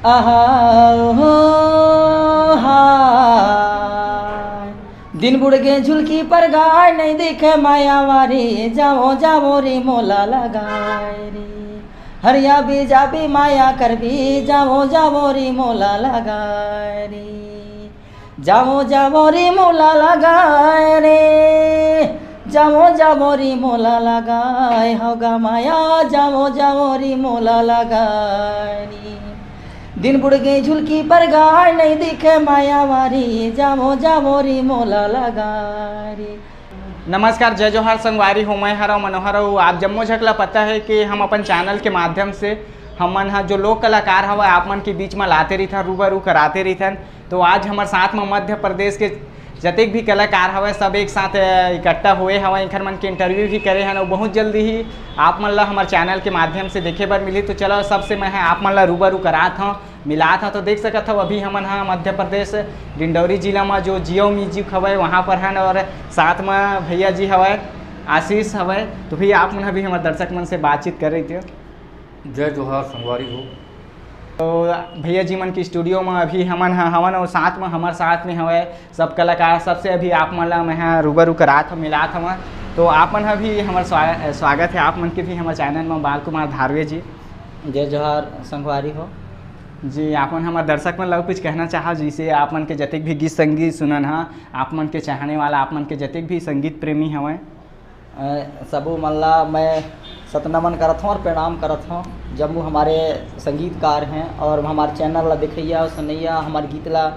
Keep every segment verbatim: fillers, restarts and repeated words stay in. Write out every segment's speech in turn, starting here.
आहा, ओहो, हाय। दिन बुड़ गे झुलकी पर गाय, नहीं दिखे मायावारी, जावो, जावो रे मोला लगाय रे। हरिया बीजा भी माया कर भी, जावो, जावो रे मोला लगाय रे। जावो, जावो रे मोला लगाय रे। जावो, जावो रे मोला लगाय, हव गा माया, जावो, जावो रे मोला लगाय रे। दिन बुड़ गे झुलकी पर गाय, नहीं दिखे मायावारी, जावो, जावो रे मोला लगाय रे। नमस्कार, जय जोहार संगवारी हो, मैं हरव मनोहर हूँ। आप जम्मो झक ला पता है कि हम अपन चैनल के माध्यम से हमन ह जो लोक कलाकार हवय, आप मन के बीच म लाते रहिथन, रूबरू कराते रहिथन। तो आज हमर साथ म मध्य प्रदेश के जतेक भी कलाकार हवय, सब एक साथ, अ, इकट्ठा हुए हवय, एखर मन के इंटरव्यू भी करे हन, अउ बहुत जल्दी ही आप मन ला हमर चैनल के माध्यम से देखे बर मिलही। तो चलो, सबसे मैं ह आप मन ला रूबरू करात हव, मिलात हव। तो देख सकत हव, अभी हमन ह मध्य प्रदेश, डिंडौरी जिला म जो जियो म्यूजिक हवय, वहाँ पर हन, और साथ म भैया जी हवय, आशीष हवय। तो भैया, आप मन अभी हमर दर्शक मन से बातचीत कर रही थे। जय जोहार संगवारी हो। तो भैया जी मन के स्टूडियो म अभी हमन ह हवन, और साथ म हमर साथ में हवय सब कलाकार। सबसे अभी आप मन ला मैं ह रूबरू करात हव, मिलात हव। तो आप मन ह भी हमर स्वा-, स्वागत है आप मन के भी हमर चैनल म, बाल कुमार धारवे जी। जय जोहार संगवारी हो। जी, आप मन हमर दर्शक मन ला कुछ कहना चाहव, जैसे आप मन के जतेक भी गीत संगीत सुनन ह, आप मन के चाहने वाला, आप मन के जतेक भी संगीत प्रेमी हवय? अ, सबो मन ला मैं सतनमन करत हूँ और प्रणाम करत हूँ। जम्मो हमारे संगीतकार हैं और हमारे चैनल ला देखइया और सुनइया, हमारे गीत ला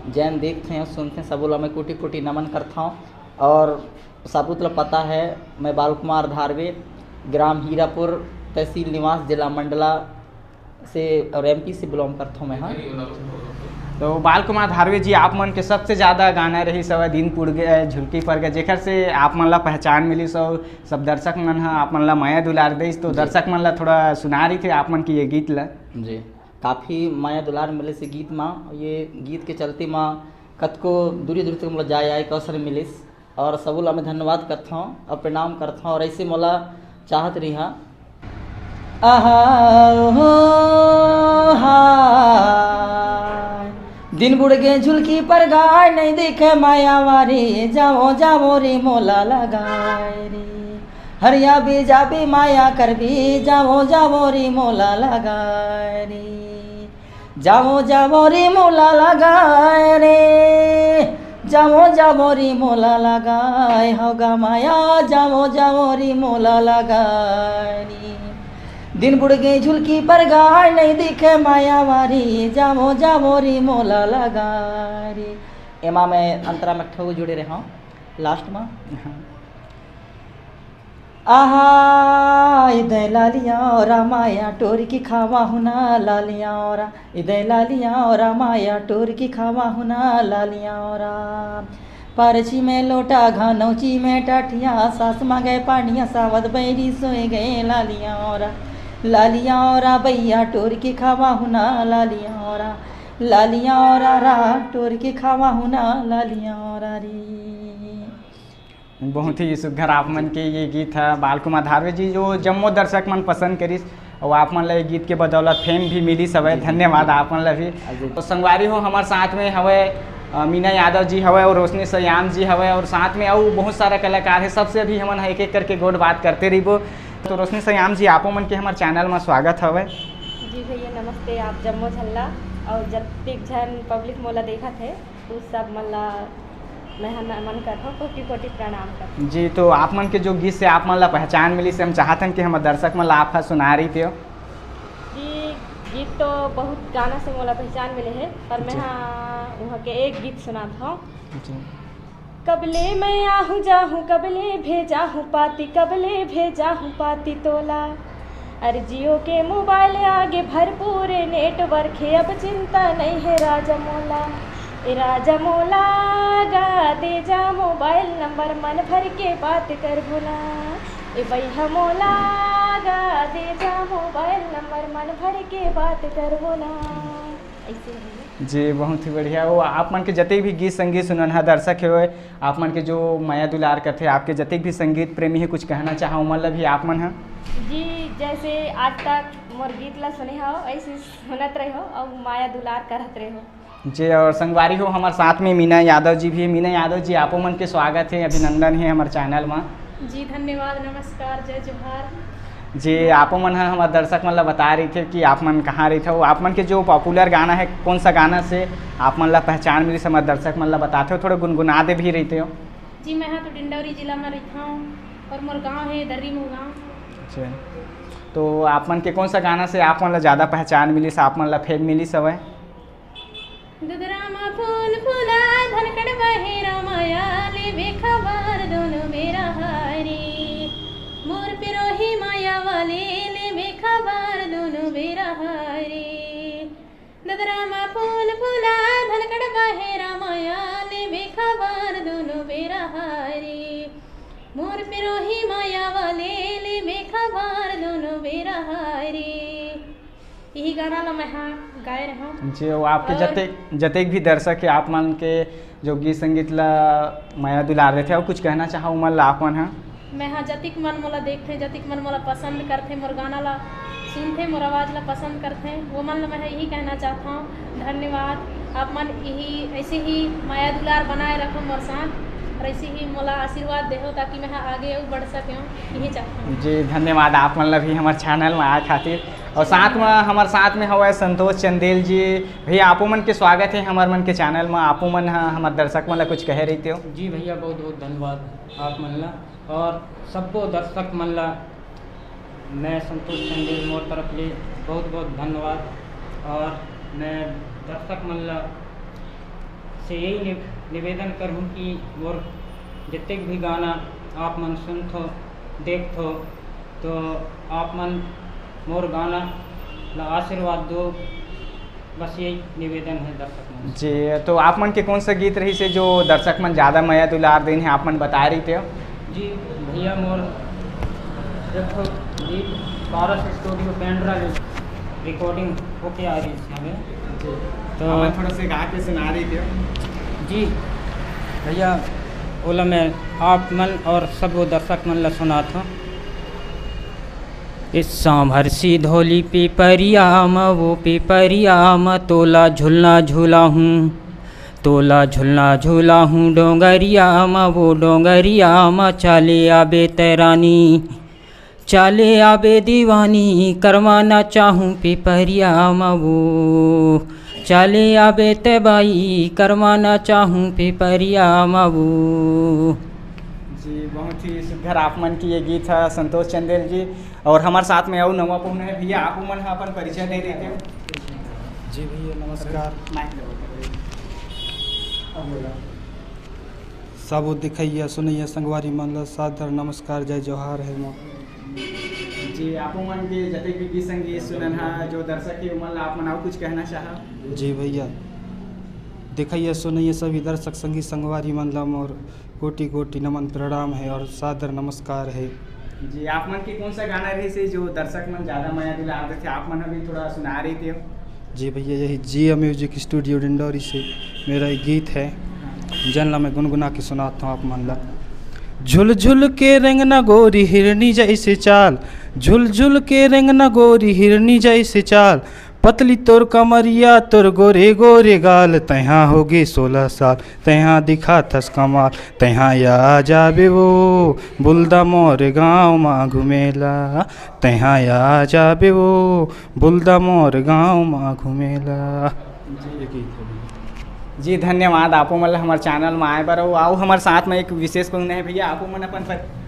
जैन देखते हैं, सुनते हैं, सबो ला मैं कोटि कोटि नमन करत हूँ। और सबूत ला पता है, मैं बाल कुमार धारवे, ग्राम हीरापुर, तहसील निवास, जिला मंडला से और एमपी से बिलोंग करथों मैं, हाँ। तो बाल कुमार धारवे जी, आप मन के सबसे ज्यादा गाना रहिस हवय दिन पुड़ गे, झुलकी पर गे, जेकर से आप मन ला पहचान मिलिस और सब दर्शक मन ह आप मन ला मया दुलार देस। तो जी। दर्शक मन ला थोड़ा सुना रही थे आप मन के ये गीत ला। जी, काफ़ी मया दुलार मिलिस ये गीत मा। ये गीत के चलते मा कतको दूरी दूरी तक मोला जाए आए के अवसर मिलिस। और सबो ला मैं धन्यवाद करथौं और प्रणाम करथौं और ऐसे मोला चाहत रही हा। आहा, ओहो, हाय। दिन बुड़ गे झुलकी पर गाय, नहीं दिखे मायावारी, जावो, जावो रे मोला लगाय रे। हरिया बीजा भी माया कर भी, जावो, जावो रे मोला लगाय रे। जावो, जावो रे मोला लगाय रे, जावो, जावो रे मोला लगाय, हव गा माया, जावो, जावो रे मोला लगाय रे। दिन बुड़ गे झुलकी पर गाय, नहीं दिखे मायावारी, जावो, जावो रे मोला लगाय रे। एमा मैं अंतरा में एक ठो जुड़े रहे हूँ लास्ट में। हाँ। आहा, इदय लालिया ओरा माया टोर की खावा हुना लालिया ओरा, इदय लालिया ओरा माया टोर की खावा हुना लालिया ओरा। परची में लोटा घनौची में टाटिया, सास मांगे पानिया सावत बैरी सोए गए लालिया ओरा, लालिया ओरा बैया टोर की खावा हुना लालिया ओरा, लालिया ओरा रा टोर की खावा हुना लालिया ओरा रे। बहुत ही सुघर आप मन के ये गीत ह। बाल कुमार धारवे जी, जो जम्मो दर्शक मन पसंद करिस, और आप मन ला ये गीत के बदौलत फेम भी मिलिस हवे। जी, जी, धन्यवाद जी। आप मन ला भी। हाँ जी। तो संगवारी हो, हमारे साथ में हवे, अ, मीना यादव जी हवे और रोशनी सयाम जी हवे और साथ में अउ बहुत सारा कलाकार है। सबसे अभी हमन ह एक एक करके गोठ बात करते रहिबो। तो रोशनी सयाम जी, आपो मन के हमारे चैनल में स्वागत हवे। जी भैया नमस्ते, आप जम्मो झन ला और जतिक झन पब्लिक मोला देखत है, उस सब मन ला मैं ह नमन करथौं, कोटि कोटि प्रणाम करथौं। जी, तो आप मन के जो गीत से आप मन ला पहचान मिलिस, हम चाहथन कि हमर दर्शक मन ला आप ह सुना रही थे। जी, गीत तो बहुत गाना से मोला पहचान मिले है, पर मैं जी। ह उहाँ के एक गीत सुनात हौं। जी। कबले मैं आहूँ जाहूँ, कबले भेजाहूँ पाती, कबले भेजाहूँ पाती तोला। अरे जियो के मोबाइल आगे भरपूर नेटवर्क है, अब चिंता नहीं है राजा मोला। ए राजा मोला, गा दे जा मोबाइल नंबर, मन भर के बात करबो ना। ए भैया मोला, गा दे जा मोबाइल नंबर, मन भर के बात करबो ना। ऐसे ही। जी, बहुत ही बढ़िया। वो आप मन के जते भी गीत संगीत सुनन हा दर्शक हे, आप मन के जो मया दुलार करथे, आपके जते भी संगीत प्रेमी हे, कुछ कहना चाहा ओमन ला भी आप मन हा? जी, जैसे आज तक मोर गीत ला सुने हो, ऐसे सुनत रहो और माया दुलार करत रहो। जी, और संगवारी हो, हमारे साथ में मीना यादव जी भी है। मीना यादव जी, आपो मन के स्वागत है, अभिनंदन है हमारे चैनल में। जी, धन्यवाद, नमस्कार, जय जोहार। जी, आपो मन ह हमारे दर्शक मन ला बता रही थे कि आप मन कहाँ रही थे, आप मन के जो पॉपुलर गाना है, कौन सा गाना से आप मन ला पहचान मिली, हमारे दर्शक मन ला बताते हो, थोड़ा गुनगुना दे भी रही थे हो। जी, मैं हाँ तो डिंडौरी जिला में रहता हूँ और मोर गांव है दर्री मुंह गांव। अच्छा, तो आप मन के कौन सा गाना से आप मन ला ज़्यादा पहचान मिलिस, आप मन ला फेम मिलिस हवय? दुदरा मा फूल फूला धनकड़ बहेरा माया ले बेखबर दोनों बेरा हारी। मोर पिरोही माया वाले ले बेखबर दोनों बेरा हारी। ददरा मा फूल फूला धनकड़ बहेरा माया ले बेखबर दोनों बेरा हारी। मोर पिरोही माया वाले ले बेखबर दोनों बेरा हारी। यही गाना ला मैं हाँ गाए रहूँ। जी, वो आपके और जतेक, जतेक भी दर्शक है, आप मन के जो गीत संगीत ला माया दुलार देथे, और कुछ कहना चाहो उमन ला आप मन हा? मैं हाँ जतिक मन मोला देखथे, जतिक मन मोला पसंद करथे, मोर गाना ला सुनथे, मोर आवाज़ ला पसंद करथे, वो मन ला मैं हाँ यही कहना चाहता हूँ, धन्यवाद। आप मन यही, ऐसे ही माया दुलार बनाए रखो मोर साथ, और ऐसे ही मोला आशीर्वाद देहो, ताकि मैं हाँ आगे अउ बढ़ सकूँ, यही चाहता हूँ। जी, धन्यवाद आप मन ला भी हमारे चैनल में आए खातिर। और साथ में, हमारे साथ में हवय संतोष चंदेल जी। भैया, आपो मन के स्वागत है हमारे मन के चैनल में। आपो मन ह हमारे दर्शक मन ला कुछ कहे रहिते हो? जी भैया, बहुत बहुत धन्यवाद आप मन ला और सब्बो दर्शक मन ला। मैं संतोष चंदेल मोर तरफ ले बहुत बहुत धन्यवाद। और मैं दर्शक मन ला से यही नि-, निवेदन करूँ कि मोर जतेक भी गाना आप मन सुनथो, देखथो, तो आप मन मोर गाना ला आशीर्वाद दो, बस यही निवेदन है दर्शक मन से। जी, तो आप मन के कौन सा गीत रहिस हे जो दर्शक मन ज़्यादा मया दुलार देन हे, आप मन बताए रहिते हो? जी भैया, मोर एक ठो गीत पारस स्टूडियो पेंड्रा ले रिकॉर्डिंग होके आ रही है हमें। जी। तो हमें थोड़ा से गा के सुना रहिते हो? जी भैया, ओला मैं आप मन और सब वो दर्शक मन ला सुनात हूँ। इस सांभर सी धोली पिपरिया म, वो पिपरिया म तोला झुलना झुला हूँ, तोला झुलना झुला हूँ डोंगरिया म, वो डोंगरिया म चाले आबे तै रानी, चाले आबे दीवानी, करवाना चाहूँ पिपरिया म वो, चाले आबे तै बाई, करवाना चाहूँ पिपरिया म वो। जी, बहुत ही सुघर आप मन के ये गीत है संतोष चंदेल जी। और हमारे साथ में अउ नवा पहुना है भैया, आप मन ह अपन परिचय दे देते हो। जी भैया, नमस्कार। माइक ले। अब बोला। सब देखइया सुनइया संगवारी मन ला सादर नमस्कार, जय जोहार है मोर। जी, आपो मन के जतेक भी गीत संगीत सुनन हा, जो दर्शक हे, उमन ला आप मन अउ कुछ कहना चाहा? जी भैया, देखइया सुनइया सभी दर्शक संगी संगवारी मन ला मोर कोटि कोटि नमन प्रणाम है और सादर नमस्कार है। जी, आप मन के कौन सा गाना रहिस हे जो दर्शक मन ज्यादा मया दुलार देथे, आप मन अभी थोड़ा सुना रहिते हो? जी भैया, यही जिया म्यूजिक स्टूडियो डिंडौरी से मेरा एक गीत है, जेन ला मैं गुनगुना के सुनाता हूँ आप मन ला। झुलझुल के रेंगना गोरी हिरनी जैसे चाल, झुलझुल के रेंगना गोरी हिरनी जैसे चाल, पतली तोर कमरिया तोर गोरे गोरे गाल, तैहा होगे सोलह साल, तैहा दिखाथस कमाल, तैहा आ जाबे वो बुलदा मोर गाँव मा घुमेला, तैहा आ जाबे वो बुलदा मोर गाँव मा घुमेला। जी, धन्यवाद आपो मन ला हमर चैनल मा आए बर। अउ, अउ हमर साथ में एक विशेष पहुना है भैया, आपो मन अपन पर।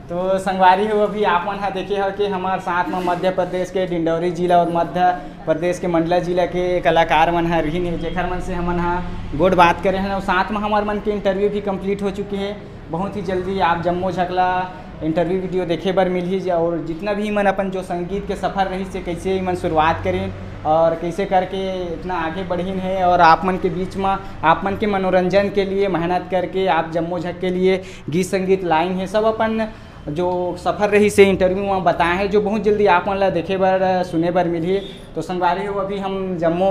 तो संगवारी हो, अभी आप मन ह देखे हो कि हमर साथ में मध्य प्रदेश के डिंडौरी जिला और मध्य प्रदेश के मंडला जिला के कलाकार मन ह रहिन हे, जेखर मन से हमन ह गोठ बात करे हन और साथ में हमर मन के इंटरव्यू भी कंप्लीट हो चुके हे। बहुत ही जल्दी आप जम्मो झक ला इंटरव्यू वीडियो देखे बर मिलही। ज-, और जितना भी मन अपन जो संगीत के सफर रहिस हे, कैसे मन शुरुआत करिन और कैसे करके इतना आगे बढ़िन हे, और आप मन के बीच में आप मन के मनोरंजन के लिए मेहनत करके आप जम्मो झक के लिए गीत संगीत लाइन हे, सब अपन जो सफर रहिस हे इंटरव्यू में बताए हे, जो बहुत जल्दी आप मन ला देखे बर, सुने बर मिलही। तो संगवारी हो, अभी हम जम्मो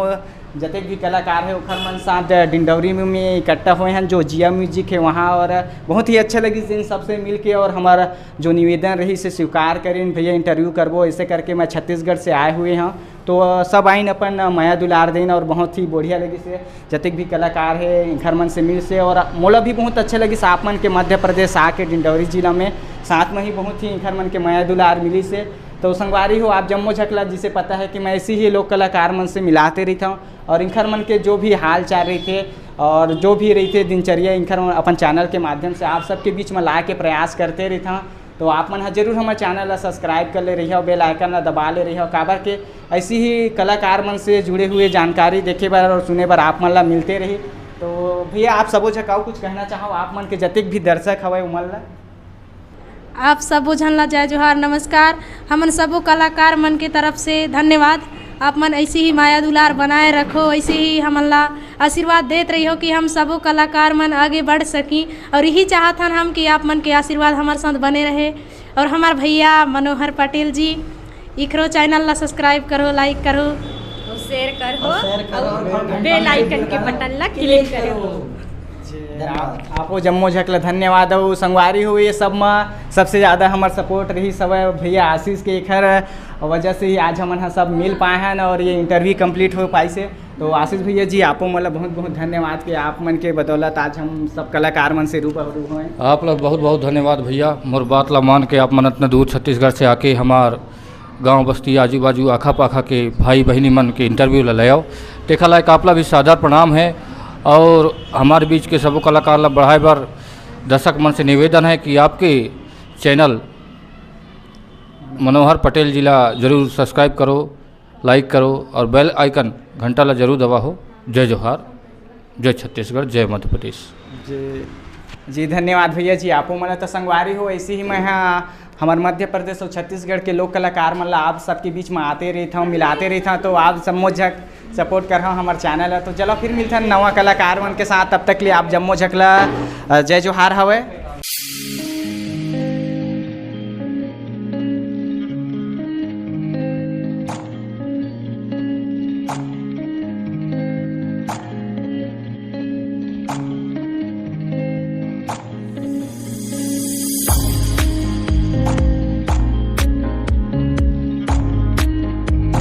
जतेक भी कलाकार हे, ओखर मन साथ डिंडौरी में, में इकट्ठा होए हन, जो जिया म्यूजिक हे वहाँ, और बहुत ही अच्छा लगिस इन सबसे मिल के, और हमारा जो निवेदन रहिस हे स्वीकार करिन, "भैया, इंटरव्यू करबो," ऐसे करके मैं छत्तीसगढ़ से आए हुए हूँ। तो सब आइन अपन मया दुलार देन, और बहुत ही बढ़िया लगिस हे, जतेक भी कलाकार हे, इनखर मन से मिलिस हे, और मोला भी बहुत अच्छा लगिस आप मन के मध्य प्रदेश आके डिंडौरी जिला में, साथ में ही बहुत ही इनखर मन के मया दुलार मिलिस हे। तो संगवारी हो, आप जम्मो झकला जिसे पता है कि मैं ऐसे ही लोक कलाकार मन से मिलाते रहता हूँ, और इनखर मन के जो भी हाल चाल रहिथे और जो भी रहिथे दिनचर्या, इनखर मन अपन चैनल के माध्यम से आप सबके बीच में लाए के प्रयास करते रहता हूँ। तो आप मन ह जरूर हमर चैनल ला सब्सक्राइब कर ले रहिए और बेल आइकन ला दबा ले रहिए, काबर के ऐसी ही कलाकार मन से जुड़े हुए जानकारी देखे बर और सुने बर आप मन ला मिलते रही। तो भैया, आप सबो झकाऊ कुछ कहना चाहो आप मन के जतेक भी दर्शक हवय उमन ला? आप सबो झन ला जय जोहार, नमस्कार। हमन सबो कलाकार मन के तरफ से धन्यवाद। आप मन ऐसी ही माया दुलार बनाए रखो, ऐसे ही हमन ला आशीर्वाद देत रहियो कि हम सबो कलाकार मन आगे बढ़ सकी। और यही चाहत हन हम कि आप मन के आशीर्वाद हमारे साथ बने रहे। और हमार भैया मनोहर पटेल जी, इखरो चैनल ला सब्सक्राइब करो, लाइक करो। और शेयर करो और शेयर करो और और घंटा बेल में आइकन click के करो। बटन ला क्लिक करो। जी, आप, आपो जम्मो झकला धन्यवाद। और संगवारी हो, ये सब में सबसे ज़्यादा हमार सपोर्ट रही सब भैया आशीष के, एखर वजह से ही आज हमन ह सब मिल पाए हैं और ये इंटरव्यू कंप्लीट हो पाई से। तो आशीष भैया जी, आपो मतलब बहुत बहुत धन्यवाद कि आप मन के बदौलत आज हम सब कलाकार मन से रूबरू हुए। आप लोग बहुत बहुत धन्यवाद भैया, मोर बात ला मान के आप मन इतना दूर छत्तीसगढ़ से आके हमार गांव बस्ती आजू बाजू आखा पाखा के भाई बहिनी मन के इंटरव्यू ला ले आओ। देखा लायक आप ला भी सादर प्रणाम है और हमारे बीच के सबो कलाकार ला बढ़ाए बर दर्शक मन से निवेदन है कि आपके चैनल मनोहर पटेल जी ला जरूर सब्सक्राइब करो, लाइक करो और बेल आइकन घंटा ला जरूर दबाओ। जय जोहार, जय छत्तीसगढ़, जय मध्य प्रदेश। जी जी, धन्यवाद भैया जी। आपो मन तो संगवारी हो, ऐसे ही मैं हाँ हमारे मध्य प्रदेश और छत्तीसगढ़ के लोक कलाकार मन ला आप सबके बीच में आते रहता हूँ, मिलाते रहता हूँ। तो आप जम्मो झक सपोर्ट कर रहा हमारे चैनल है। तो चलो फिर मिलते हैं नवा कलाकार मन के साथ, तब तक लिए आप जम्मो झकला अ, जय जोहार हवे।